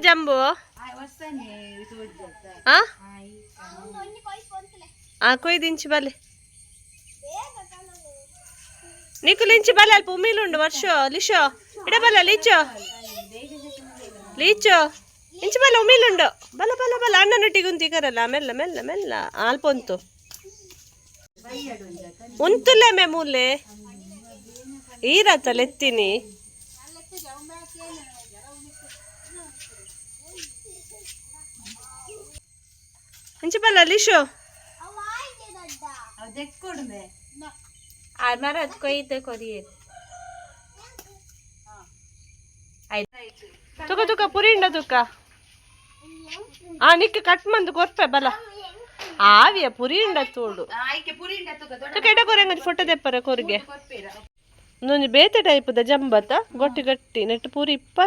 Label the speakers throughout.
Speaker 1: ಜಂಬು? ಆ ಆ ಕೊಯ್ದು ಇಂಚಿ ಬಲೆ. ನಿಕುಲು ಇಂಚಿ ಬಲೆ. ಅಲ್ಪ ಉಮಿಲುಂಡು. ವರ್ಷ ಲಿಶೋ ಇಡ ಬಲ್ಲ. ಲೀಚೋ, ಲೀಚೋ, ಇಂಚಿ ಬಲ್ಲ. ಉಮಿಲುಂಡು. ಬಲ ಬಲ ಬಲ. ಅಣ್ಣನೊಟ್ಟಿಗೆ ಉಂತಿ ಕರಲ್ಲ. ಮೆಲ್ಲ ಮೆಲ್ಲ ಮೆಲ್ಲ. ಅಲ್ಪ ಉಂತು ಉಂತುಲೆ ಮೇ ಮೂಲೆ ಈರತ್ತಲ್ಲ ಎತ್ತೀನಿ. ಇಂಚಿ ಬಲ್ಲ ಲಿಶೋ.
Speaker 2: ಮರದ್ ಕೊಯ್ದು ಕೊರಿಯೇರು.
Speaker 1: ತುಕ ತುಕ ಪುರಿಂಡ ತುಕ. ಆ ನಿಕ್ಕ ಕಟ್ ಮಂದು ಕೊರ್ಪೆ ಬಲ. ಆವಿಯ ಪುರಿಂಡ ತೋಡು ತುಕ. ಎಡ ಕೊರಂಗ ಫೋಟೋ ದೆಪ್ಪರ ಕೊರಿಗೆ. ಒಂದೊಂದು ಬೇತೆ ಟೈಪದ ಜಂಬತ್ತ, ಗೊಟ್ಟಿ ಗಟ್ಟಿ ನೆಟ್ಟು ಪೂರಿ ಇಪ್ಪ.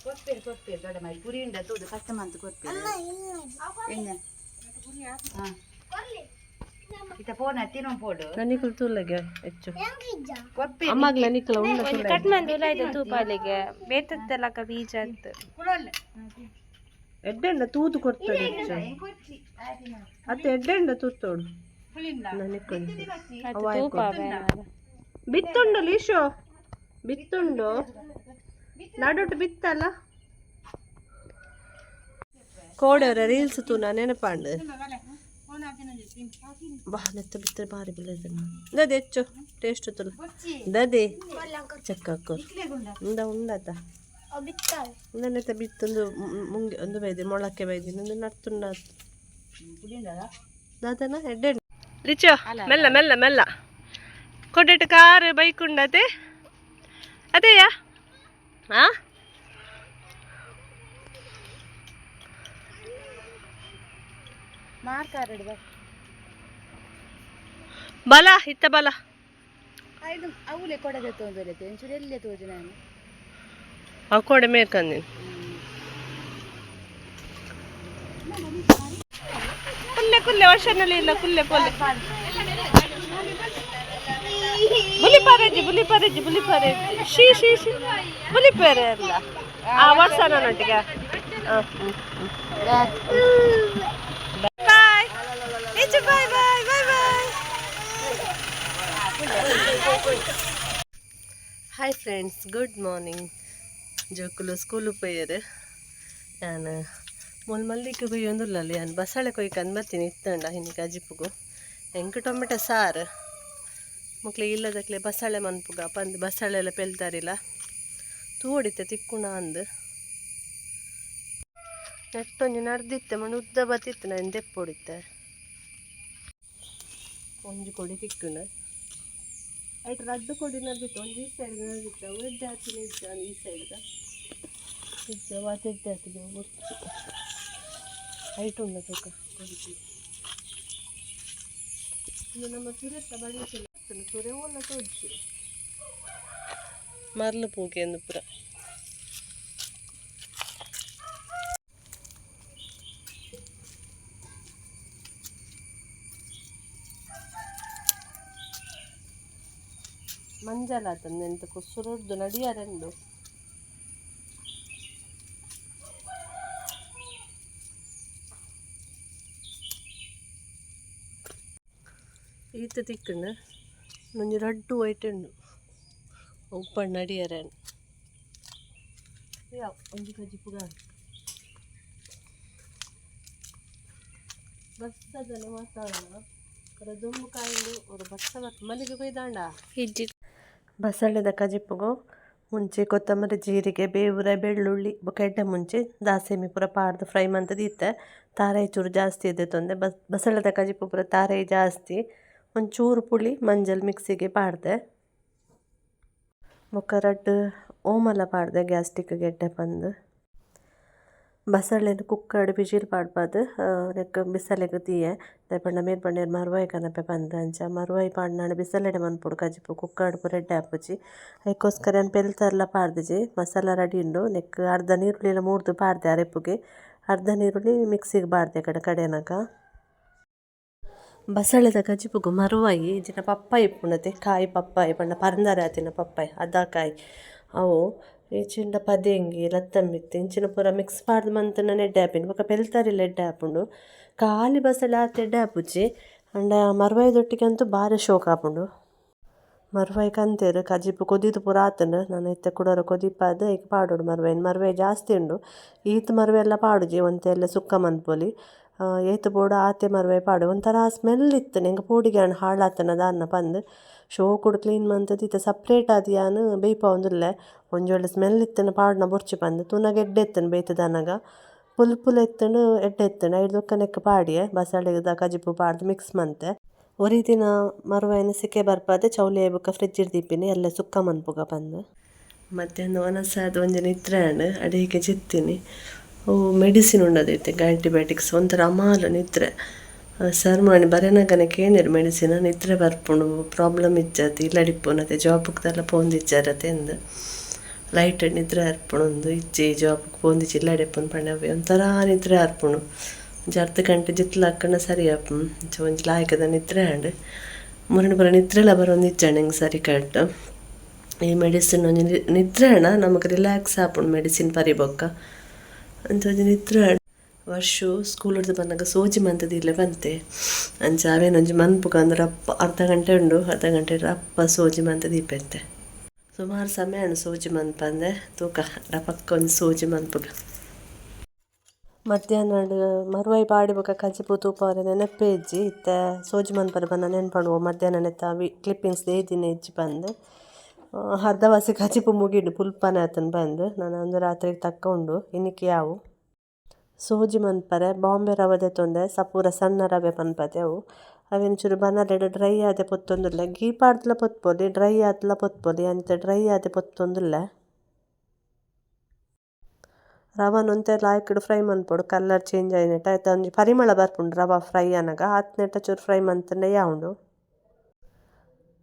Speaker 3: ಕೊರ್ಪೇರು ಕೊರ್ಪೇರು ದೊಡ್ಡ ಮಾಡಿ ಪುರಿ ಉಂಡ ತೂದು ಕಷ್ಟ ಮಂತು ಕೊರ್ಪೇರು ಎನ್ನ. ಹಾ, ಇತ್ತ ಫೋನ್ ಹತ್ತಿನ ಪೋಡು.
Speaker 1: ನನಿಕುಲು ತೂಲಗೆ ಹೆಚ್ಚು.
Speaker 3: ಕೊರ್ಪೇರು.
Speaker 1: ಅಮ್ಮಗ್ಲ ನಿಕ್ಕಲ ಉಂಡ.
Speaker 2: ಕಟ್ ಮಂದಿ ಉಲಾಯ್ದ ತೂಪಾಲಿಗೆ ಬೇತದ್ದಲಕ ಬೀಜ ಅಂತ.
Speaker 1: ಎಡ್ಡೆಂಡ ತೂದು ಕೊಡ್ತದೆ ಹೆಚ್ಚು. ಅತ್ತೆ, ಎಡ್ಡೆಂಡ ತೂತೋಡು ನನಕ್ಕೊಂದು. ಬಿತ್ತುಂಡು ಲೀಶೋ, ಬಿತ್ತುಂಡು. ನಡುಟು ಬಿತ್ತಲ್ಲ. ಕೋಡವರ ರೀಲ್ಸ್ ತೂನ ನೆನಪಾಂಡು. ಬಾ, ನೆತ್ತ ಬಿತ್ತರೆ ಬಾರಿ ಬಿಲ್ಲದ. ದದೆ ಹೆಚ್ಚು ಟೇಸ್ಟ್ ತುಲ. ದದೆ ಚಕ್ಕ ಹಾಕೋರು. ಉಂಡ ಉಂಡತ ನೆತ್ತ ಬಿತ್ತೊಂದು ಮುಂಗೆ ಒಂದು ಬೈದಿ, ಮೊಳಕೆ ಬೈದಿ. ಒಂದು ನರ್ತುಂಡ ದಾದನ ಎಡ್ಡೆ. ಲಿಚೋ, ಮೆಲ್ಲ ಮೆಲ್ಲ ಮೆಲ್ಲ. ಕೊಡೆಟ್ ಕಾರ್ ಬೈಕ್ ಉಂಡತೆ ಅದೇಯಾ? ಆ ಬಲ ಇತ್ತ ಬಲ.
Speaker 3: ಐದು ಅವಲೇ ಕೊಡದೆ ತೊಂದರೆ. ಒಂಚೂರು ಎಲ್ಲೇ ತೋಜು ನಾನು.
Speaker 1: ಆ ಕೋಡೆ ಮೇರ್ಕಂದಿನಿ. ಕುಲ್ಲೆ ಕುಲ್ಲೆ ವರ್ಷನಲ್ಲಿ ಇಲ್ಲ. ಕುಲ್ಲೆ ಪೊಲ್ಲೆ. ಬುಲಿ ಪರೇಜಿ, ಬುಲಿ ಪರೇಜಿ, ಬುಲಿ ಪರೇಜಿ. She she she ಬುಲಿ ಪೇರೆ ಅಲ್ಲ. ಆ ವರ್ಷ ನನ್ನೊಟ್ಟಿಗೆ. Bye bye bye bye bye. Hi friends, good morning. ಜೋಕುಲು school ಪೋಯರು. ನಾನು ಮೊಲ್ ಮಲ್ಲಿಗೆ ಕೊಯ್ಯೊಂದುಲ್ಲಲ್ಲ. ನಾನು ಬಸಳೆ ಕೊಯ್ಕಂದು ಬರ್ತೀನಿ. ಇತ್ತಂಡ ಇನ್ನು ಕಜಿಪುಗು ಎಂಕ್ ಟೊಮೆಟೊ ಸಾರು. ಮಕ್ಳಿಗೆ ಇಲ್ಲದಕ್ಲೆ ಬಸಳೆ ಮನ್ಪುಗ ಪಂದ್ ಬಸಳೆ ಎಲ್ಲ ಪೆಲ್ತಾರಿಲ್ಲ. ತೋಡಿತ್ತೆ ತಿಕ್ಕುಣ ಅಂದು. ನೆಟ್ಟೊಂಜಿ ನಡ್ದಿತ್ತೆ ಮಣ್ಣು ಉದ್ದ ಬತ್ತಿತ್ತು. ನಾನು ದೆಪ್ಪೊಡಿತ್ತೆ. ಒಂಜಿ ಕೊಡಿ ತಿಕ್ಕುಂಡ. ಐಟ್ ರಡ್ಡು ಕೊಡಿ ನಡ್ದಿತ್ತು. ಒಂಜಿ ಈ ಸೈಡ್ ನಡ್ದಿತ್ತು. ಅವು ಎಡ್ಡೆ ಆತಿನ ಇಜ್ಜ. ಈ ಸೈಡ್ದ ಇಜ್ಜ ವಾತ್ ಎಡ್ಡೆ ಆತಿದೆ ಗೊತ್ತು. ಐಟ್ ಉಂಡ ತೂಕ ಕೊಡಿ. ಇದು ನಮ್ಮ ತುರೆತ್ತ ಬಳಿ. ತುರೆ ಓಲ್ಲ ತೋಜಿ. ಮರ್ಲು ಪೂಕೆ ಎಂದು ಪೂರ. ಮಂಜಲ್ ಆತಂದು ಎಂತ ಸುರುಡ್ದು ನಡಿಯಾರೆಂದು. ಈತ ತಿಕ್ಕುಂಡು. ಒಂಜಿ ರಡ್ಡು ವೈಟ್ ಉಂಡು. ಉಪ್ಪಣ್ಣು ನಡಿಯರೆ. ಒಂಜಿ ಕಜಿಪುಗ ಬಸ್ಸದಲ್ಲ ಮಾತಾಡೋಣ. ದುಂಬು ಕಾಯಿಂಡು ಒಂದು ಬಸ್ಸ ಬತ್ ಮಲ್ಲಿಗೆ ಕೊಯ್ದಾಂಡ.
Speaker 2: ಇಜ್ಜಿ.
Speaker 1: ಬಸಳೆದ ಕಜಿಪುಗು ಮುಂಚೆ ಕೊತ್ತಂಬರಿ, ಜೀರಿಗೆ, ಬೇವುರ, ಬೆಳ್ಳುಳ್ಳಿ ಬೊಕ ಎಡ್ಡೆ ಮುಂಚೆ ದಾಸೆಮಿ ಪೂರ ಪಾಡ್ದು ಫ್ರೈ ಮಂತುದು ಇತ್ತೆ. ತಾರಾಯಿ ಚೂರು ಜಾಸ್ತಿ ಇದ್ದೆ ತೊಂದೆ. ಬಸ್ ಬಸಳೆದ ಕಜಿಪು ಪೂರ ತಾರಾಯಿ ಜಾಸ್ತಿ. ಒಂಚೂರು ಪುಳಿ, ಮಂಜಲ್ ಮಿಕ್ಸಿಗೆ ಪಾಡ್ದೆ. ಬೊಕ ರಡ್ಡ್ ಓಮಲ ಪಾಡ್ದೆ, ಗ್ಯಾಸ್ಟಿಕ್ ಎಡ್ಡೆ ಪಂದ್. ಬಸಳೆನ್ ಕುಕ್ಕರ್ಡ್ ವಿಜಿಲ್ ಪಾಡ್ಪಾದ್ ನೆಕ್ಕ್ ಬಿಸಲೆಗ್ ದೀಯೆ. ದಾಯೆ ಪಂಡ ಮೇರ್ ಪಂಡೆರ್ ಮರುವಾಯಿ ಕನಪೆ ಪಂದ್. ಅಂಚ ಮರುವಾಯಿ ಪಾಡ್ನಾಂಡ ಬಿಸಲೆಡೆ ಮನ್ಪೊಡು ಕಜಿಪು, ಕುಕ್ಕರ್ಡ್ ಪೂರ ಎಡ್ಡೆ ಆಪುಜಿ. ಐಕೋಸ್ಕರ ಯಾನ್ ಪೆಲ್ತರ್ಲ ಪಾಡ್ದಿಜಿ. ಮಸಾಲ ರೆಡಿ ಉಂಡು. ನೆಕ್ಕ್ ಅರ್ಧ ನೀರುಳ್ಳಿಲ ಮೂರ್ದು ಪಾಡ್ದೆ ಅರೆಪುಗೆ. ಅರ್ಧ ನೀರುಳ್ಳಿ ಮಿಕ್ಸಿಗ್ ಪಾಡ್ದೆ ಕಡೆ ಕಡೆನಗ. ಬಸಳೆದ ಕಜಿಪುಗು ಮರುವಾಯಿ ಇಜ್ಜಿಂಡ ಪಪ್ಪಾಯಿ ಇಪ್ಪುಂಡತೆ. ಕಾಯಿ ಪಪ್ಪಾಯಿ ಪಂಡ ಪರಂದರೆ ಆತಿನ ಪಪ್ಪಾಯಿ, ಅದ ಕಾಯಿ ಅವು. ಇಜ್ಜಿಂಡ ಪದೆಂಗಿ ಲತ್ತಂಬಿತ್ತು ಇಂಚಿನ ಪೂರ ಮಿಕ್ಸ್ ಪಾಡ್ದು ಮಂತುಂಡ ಎಡ್ಡೆ ಆಪಿನಿ ಬೊಕ ಪೆಲ್ತರಿಲ ಎಡ್ಡೆ ಆಪುಂಡು. ಖಾಲಿ ಬಸಳೆ ಆತ್ ಎಡ್ಡೆ ಆಪುಜಿ ಆಂಡ ಮರ್ವಾಯಿದೊಟ್ಟಿಗೆ ಅಂತೂ ಬಾರಿ ಶೋಕ್ ಆಪುಂಡು. ಮರ್ವಾಯಿ ಕಂತೇರು ಕಜಿಪು ಕೊದಿದು ಪೂರ ಆತುಂಡು. ನನ ಇತ್ತೆ ಕುಡೋರ ಕೊದಿಪಾದ್ ಐಕ್ ಪಾಡೊಡು ಮರ್ವಾಯಿನ್. ಮರ್ವಾಯಿ ಜಾಸ್ತಿ ಉಂಡು, ಈತ್ ಮರ್ವಾಯಿ ಎಲ್ಲ ಪಾಡುಜಿ, ಒಂತೆ ಎಲ್ಲ ಸುಕ್ಕ ಮನ್ಪೊಲಿ. ಏತ್ ಬೋಡು ಆತೆ ಮರ್ವಾಯಿ ಪಾಡು. ಒಂಥರ ಸ್ಮೆಲ್ ಇತ್ತುಂಡು ಎಂಕ್ ಪೋಡಿಗೆ ಆಂಡ್ ಹಾಳಾತನ ದಾನ್ನ ಪಂದ್ ಶೋಕುಡು ಕ್ಲೀನ್ ಮಂತುದು ಇತ್ತೆ ಸಪ್ರೇಟ್ ಆದ್ ಯಾನ್ ಬೇಯ್ಪಾವೊಂದುಲ್ಲೆ. ಒಂಜಿ ವೇಳೆ ಸ್ಮೆಲ್ ಇತ್ತುಂಡು ಪಾಡುನ ಬೊರ್ಚಿ ಪಂದ್ ತೂನಗ ಎಡ್ಡೆ ಇತ್ತುಂಡು ಬೇಯ್ತುದನಗ ಪುಲ್ಪುಲ ಇತ್ತುಂಡು ಎಡ್ಡೆ ಇತ್ತುಂಡು. ಐಡ್ದ್ ಬೊಕ್ಕ ನೆಕ್ಕ್ ಪಾಡಿಯೆ ಬಸಳೆದ ಕಜಿಪು ಪಾಡ್ದು ಮಿಕ್ಸ್ ಮಂತೆ. ಒರಿ ದಿನ ಮರ್ವಾಯಿನ ಸಿಕೆ ಬರ್ಪಾದ್ ಚೌಲಿ ಬೊಕ್ಕ ಫ್ರಿಜ್ ದೀಪಿನಿ ಎಲ್ಲ ಸುಕ್ಕ ಮನ್ಪುಗ ಪಂದ್. ಮಧ್ಯಾಹ್ನ ವನಸಾದ್ ಒಂಜಿ ನಿದ್ರೆ ಆಂಡ್ ಅಡಿಗೆ ಜೆತ್ತಿನಿ. ಓ ಮೆಡಿಸಿನ್ ಉಂಡದೈತೆ ಆಂಟಿಬಯೋಟಿಕ್ಸ್ ಒಂಥರ ಅಮಾಲ ನಿದ್ರೆ. ಸರ್ ಮಾಡಿ ಬರೆನಗನೆ ಕೇನಿರು ಮೆಡಿಸಿನ್ ನಿದ್ರೆ ಬರ್ಪುಂಡು ಪ್ರಾಬ್ಲಮ್ ಇಜ್ಜಾತಿ ಇಲ್ಲಡಿಪ್ಪುನತೆ ಜಾಬುಗ್ ಪೋಂದಿಜ್ಜಾರತೆ ಎಂದ್ ಲೈಟ್ ನಿದ್ರೆ ಅರ್ಪುಂಡು ಇಜ್ಜಿ ಜಾಬುಗ್ ಪೋಂದಿಜ್ಜಿ ಇಲ್ಲಡಿಪ್ಪುನು ಪಂಡ ಒಂಥರ ನಿದ್ರೆ ಅರ್ಪುಂಡು. ಒಂಜಿ ಅರ್ಧ ಗಂಟೆ ಜಿತ್ಲಾಕಂಡ ಸರಿ ಆಪುಂಡು. ಒಂಜಿ ಲಾಯ್ಕದ ನಿದ್ರೆ ಆಂಡ್ ಮುರಣ ಪೂರ ನಿದ್ರೆಲ ಬರೊಂದು ಇಜ್ಜಾಂಡ್ ಎಂಕ್ ಸರಿ ಕರೆಕ್ಟ್. ಈ ಮೆಡಿಸಿನ್ ಒಂಜಿ ನಿದ್ರೆ ಆಂಡ ನಮಕ್ ರಿಲ್ಯಾಕ್ಸ್ ಆಪುಂಡು ಮೆಡಿಸಿನ್ ಪರಿಬೊಕ್ಕ ಅಂಚ ಒಂಜಿ ನಿದ್ರೆ ಆಂಡ್. ವರ್ಷು ಸ್ಕೂಲ್ ಬನ್ನಗ ಸೋಜಿ ಮಂತುದಿಲ್ಲೆ ಬಂತೆ ಅಂಚ ಅವೇನೊಂಜಿ ಮನ್ಪುಗ ಅಂದ್ರೆ ಅಪ್ಪ ಅರ್ಧ ಗಂಟೆ ಉಂಡು, ಅರ್ಧ ಗಂಟೆ ಅಪ್ಪ ಸೋಜಿ ಮಂತ್ ದೀಪೆಂತೆ. ಸುಮಾರು ಸಮಯ ಉಂಡು ಸೋಜಿ ಮನ್ಪಂದೆ ತೂಕ ರಪಕ್ಕ ಒಂಜಿ ಸೋಜಿ ಮನ್ಪುಗ. ಮಧ್ಯಾಹ್ನ ಮರ್ವಾಯಿ ಪಾಡಿ ಬೊಕ ಕಜಿಪು ತೂಪವರೆ ನೆನಪೇ ಇಜ್ಜಿ. ಇತ್ತೆ ಸೋಜಿ ಮನ್ಪರೆ ಬನ್ನ ನೆನ್ಪುಂಡು ಮಧ್ಯಾಹ್ನ ನೆತ್ತ ಕ್ಲಿಪ್ಪಿಂಗ್ಸ್ ದೇದಿನ ಇಜ್ಜಿ ಪಂದ್. ಅರ್ಧ ವಾಸಿ ಕಜಿಪು ಮುಗಿಂಡು ಪುಲ್ಪನೆ ಆತನ್ ಬಂದು ನಾನು ಒಂದು ರಾತ್ರಿಗೆ ತಕ್ಕ ಉಂಡು ಇನ್ನಿಕ್ಕೆ ಯಾವು. ಸೋಜಿ ಮನ್ಪರೆ ಬಾಂಬೆ ರವೆ ದೆತ್ತೊಂದೆ ಸಪೂರ ಸಣ್ಣ ರವೆ ಪನ್ಪತೆ ಅವು ಅವೆನ್ ಚೂರು ಬನಲೆಡ್ ಡ್ರೈ ಆದೆ ಪೊತ್ತೊಂದುಲ್ಲೆ. ಗೀ ಪಾಡ್ದ್ಲ ಪೊತ್ಪೊಲಿ ಡ್ರೈ ಆದ್ಲ ಪೊತ್ಪೊಲಿ ಅಂಚ ಡ್ರೈ ಆದೆ ಪೊತ್ತೊಂದುಲ್ಲೆ. ರವನ್ ಒಂತೆ ಲಾಯ್ಕ್ಡ್ ಫ್ರೈ ಮನ್ಪೊಡು ಕಲರ್ ಚೇಂಜ್ ಆಯಿನೆಟ ಐತ ಒಂಜಿ ಪರಿಮಳ ಬರ್ಪುಂಡು ರವೆ ಫ್ರೈ ಆನಗ ಆತ್ನೆಟ ಚೂರು ಫ್ರೈ ಮಂತುಂಡ ಯಾವುಂಡು.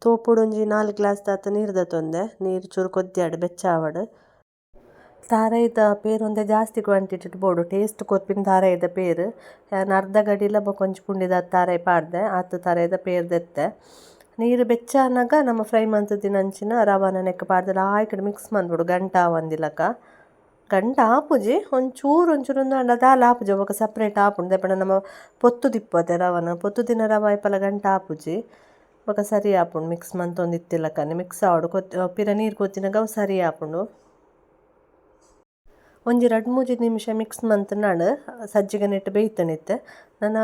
Speaker 1: ತೋಪುಡು ಒಂಜಿ 4 ಗ್ಲಾಸ್ ದಾತ್ ನೀರು ದೆತ್ತೊಂದೆ ನೀರು ಚೂರು ಕೊದ್ಯಾಡ್ ಬೆಚ್ಚ ಆವಡ್. ತಾರಾಯಿದ ಪೇರ್ ಒಂತೆ ಜಾಸ್ತಿ ಕ್ವಾಂಟಿಟಿ ಬೋಡು ಟೇಸ್ಟ್ ಕೊರ್ಪಿನ ತಾರಾಯಿದ ಪೇರ್. ಯಾನ್ ಅರ್ಧ ಗಡಿಲ ಬೊಕ ಒಂಜಿ ಪುಂಡಿದ ತಾರಾಯಿ ಪಾಡ್ದೆ ಆತ್ ತಾರಾಯಿದ ಪೇರ್ ದೆತ್ತೆ. ನೀರು ಬೆಚ್ಚ ಆನಗ ನಮ್ಮ ಫ್ರೈ ಮಂತುದಿನಂಚಿನ ರವನ ನೆಕ್ಕ್ ಪಾಡ್ದ್ ಲಾಯ್ಕ್ಡ್ ಮಿಕ್ಸ್ ಮನ್ಪೊಡು ಗಂಟ ಆವಂದಿಲಕ. ಗಂಟ ಆಪುಜಿ ಒಂಚೂರು ಒಂಚೂರು ಆಂಡ ದಾಲ ಆಪುಜಿ ಬೊಕ ಸಪ್ರೇಟ್ ಆಪುಂಡು ದಾಯೆ ನಮ್ಮ ಪೊತ್ತುದಿಪ್ಪು ರವನ ಪೊತ್ತುದಿನ ರವ ಐಪಲ ಗಂಟ ಆಪುಜಿ ಬೊಕ ಸರಿ ಆಪುಂಡು ಮಿಕ್ಸ್ ಮಂತೊಂದಿತ್ತಿಲಕನೆ ಮಿಕ್ಸ್ ಆವೊಡು ಪಿರ ನೀರು ಕೊತ್ತಿನಗ ಅವು ಸರಿ ಆಪುಂಡು. ಒಂಜಿ 2-3 ನಿಮಿಷ ಮಿಕ್ಸ್ ಮಂತುಂಡ ಸಜ್ಜಿಗೆ ನೆಟ್ಟು ಬೇಯ್ತನಿತ್ತೆ. ನನ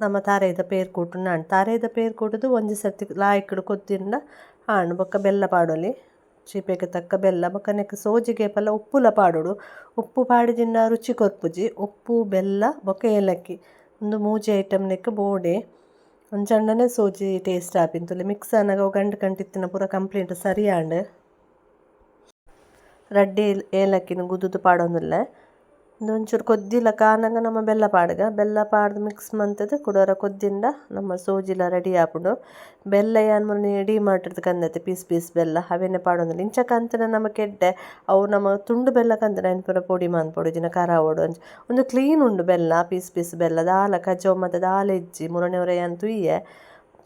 Speaker 1: ನಮ್ಮ ತಾರಾಯಿದ ಪೇರ್ ಕೂಟುಂಡ ತಾರಾಯಿದ ಪೇರ್ ಕೂಟುದು ಒಂಜಿ ಸರ್ತಿ ಲಾಯ್ಕ್ಡ್ ಕೊದ್ದಿಂಡ ಆಂಡ್. ಬೊಕ್ಕ ಬೆಲ್ಲ ಪಾಡೊಲಿ ಚೀಪೆಗ್ ತಕ್ಕ ಬೆಲ್ಲ ಬೊಕ್ಕ ನೆಕ್ಕ್ ಸೋಜಿಗೆ ಪಲ ಉಪ್ಪುಲ ಪಾಡೊಡು. ಉಪ್ಪು ಪಾಡಿದಿಂಡ ರುಚಿ ಕೊರ್ಪುಜಿ. ಉಪ್ಪು ಬೆಲ್ಲ ಬೊಕ್ಕ ಏಲಕ್ಕಿ ಉಂದು ಮೂಜಿ ಐಟಮ್ ನೆಕ್ಕ್ ಬೋಡೆ ಒಂಜಂಡನೆ ಸೋಜಿ ಟೇಸ್ಟ್ ಆಪಿನ ಮಿಕ್ಸ್ ಆನಗ ಅವು ಗಂಟು ಗಂಟು ಇತ್ತಿನ ಪೂರ ಕಂಪ್ಲೀಟ್ ಸರಿ ಆಂಡ್. ರಡ್ಡೆ ಏಲಕ್ಕಿನ ಗುದ್ದುದು ಪಾಡೊಂದುಲ್ಲೆ. ಉಂದು ಒಂಚೂರು ಕೊದ್ದಿಲಕ ಆನಗ ನಮ್ಮ ಬೆಲ್ಲ ಪಾಡುಗ ಬೆಲ್ಲ ಪಾಡ್ದು ಮಿಕ್ಸ್ ಮಂತುದು ಕುಡೋರ ಕೊದ್ದಿಂಡ ನಮ್ಮ ಸೋಜಿಲ ರೆಡಿ ಆಪುಂಡು. ಬೆಲ್ಲ ಯಾನ್ ಮುಲ್ಪ ಡಿ ಮಾರ್ಟ್ ಕಂದತೆ ಪೀಸ್ ಪೀಸ್ ಬೆಲ್ಲ ಅವೆನೆ ಪಾಡೊಂದುಲ್ಲೆ. ಇಂಚ ಕಂತುಂಡ ನಮಕ್ ಎಡ್ಡೆ ಅವು ನಮ್ಮ ತುಂಡು ಬೆಲ್ಲ ಕಂತುಂಡ ಐನ್ ಪೂರ ಪೊಡಿ ಮನ್ಪೊಡು ಇಜ್ಜಿಂಡ ಖಾರ ಆವೊಡು ಅಂಚ ಉಂದು ಕ್ಲೀನ್ ಉಂಡು ಬೆಲ್ಲ ಪೀಸ್ ಪೀಸ್ ಬೆಲ್ಲ ದಾಲ ಕಜವು ಮಾತ ದಾಲ ಇಜ್ಜಿ ಮುರನೆ ಯಾನ್ ತೂಯೆ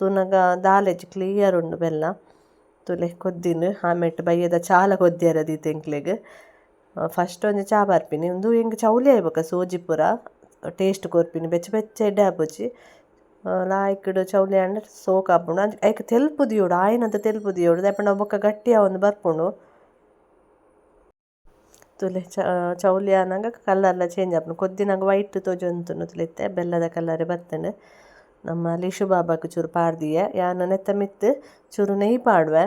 Speaker 1: ತೂನಗ ದಾಲ ಇಜ್ಜಿ ಕ್ಲಿಯರ್ ಉಂಡು ಬೆಲ್ಲ. ತೂಲೆ ಕೊದ್ದಿನ ಆಮೇಟ್ ಬಯ್ಯದ ಚಾಲ ಕೊದ್ದಿಯರ ದೀತೆ ಎಂಕ್ಲೆಗ್. ಫಸ್ಟ್ ಒಂಜಿ ಚಾ ಬರ್ಪಿನಿ ಉಂದು ಎಂಕ್ ಚೌಲಿ ಆಯಿ ಸೋಜಿ ಪೂರ ಟೇಸ್ಟ್ ಕೊರ್ಪಿನಿ ಬೆಚ್ಚ ಬೆಚ್ಚ ಎಡ್ಡೆ ಆಪುಜಿ. ಲಾಯ್ಕ್ಡ್ ಚೌಲಿ ಆಂಡ ಸೋಕ್ ಆಪುಂಡು ಐಕ್ ತೆಲ್ಪು ದೀವೊಡು ಆಯಿನಂತ ತೆಲ್ಪು ದೀವೊಡು ದಾಯೆ ಪಂಡ ಬೊಕ್ಕ ಗಟ್ಟಿ ಆವೊಂದು ಬರ್ಪುಂಡು. ತೂಲೆ ಚೌಲಿ ಆನಗ ಕಲರ್ಲ ಚೇಂಜ್ ಆಪುಂಡು ಕೊದ್ದಿನಗ ವೈಟ್ ತೋಜೊಂತುಂಡು ತೂಲೆ ಬೆಲ್ಲದ ಕಲರ್ ಬತ್ತುಂಡು. ನಮ್ಮ ಲಿಶು ಬಾಬಾಗ್ ಚೂರು ಪಾಡ್ದಿಯೆ ಯಾನ್ ನೆತ್ತ ಮಿತ್ತ್ ಚೂರು ನೆಯ್ಯಿ ಪಾಡುವೆ.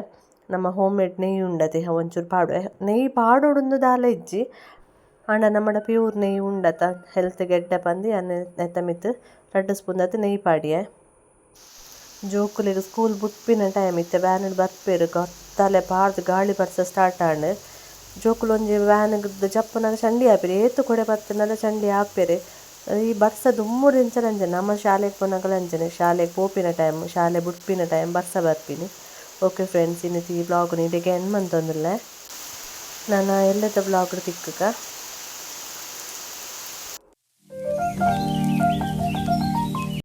Speaker 1: ನಮ್ಮ ಹೋಮ್ ಮೇಡ್ ನೆಯ್ಯಿ ಉಂಡತೆ ಒಂಚೂರು ಪಾಡುವೆ. ನೆಯ್ಯಿ ಪಾಡೊಡುಂದು ದಾಲ ಇಜ್ಜಿ ಆಂಡ ನಮ್ಮಡ ಪ್ಯೂರ್ ನೆಯ್ಯಿ ಉಂಡತ ಹೆಲ್ತ್ ಎಡ್ಡೆ ಪಂದ್ ಯಾನ್ ನೆತ್ತ ಮಿತ್ತ್ 2 ಸ್ಪೂನ್ ದಾತ್ ನೆಯ್ಯಿ ಪಾಡಿಯೆ. ಜೋಕುಲೆಗ್ ಸ್ಕೂಲ್ ಬುಡ್ಪಿನ ಟೈಮ್ ಇತ್ತೆ ವ್ಯಾನ್ ಬರ್ಪೆರ್ ಕತ್ತಲೆ ಪಾಡ್ದ್ ಗಾಳಿ ಬರ್ಸ ಸ್ಟಾರ್ಟ್ ಆಂಡ್. ಜೋಕುಲು ಒಂಜಿ ವ್ಯಾನ್ ಜಪ್ಪುನಗ ಚಂಡಿ ಆಪೆರ್ ಏತ್ ಕೊಡೆ ಪತ್ತುಂಡಲ ಚಂಡಿ ಆಪೆರ್. ಈ ಬರ್ಸ ದುಂಬುಡು ಇಂಚಲ ಅಂಚನೆ ನಮ್ಮ ಶಾಲೆಗ್ ಪೋನಗಲ ಅಂಚನೆ ಶಾಲೆಗ್ ಪೋಪಿನ ಟೈಮ್ ಶಾಲೆ ಬುಡ್ಪಿನ ಟೈಮ್ ಬರ್ಸ ಬರ್ಪಿನಿ. ಓಕೆ ಫ್ರೆಂಡ್ಸ್, ಇನ್ನಿತಿ ಈ ಬ್ಲಾಗ್ ಇಡೆಗೆ ಎಂಡ್ ಮಂತೊಂದುಲ್ಲೆ. ನನ ಎಲ್ಲೆದ ಬ್ಲಾಗ್ ತಿಕ್ಕುಗ.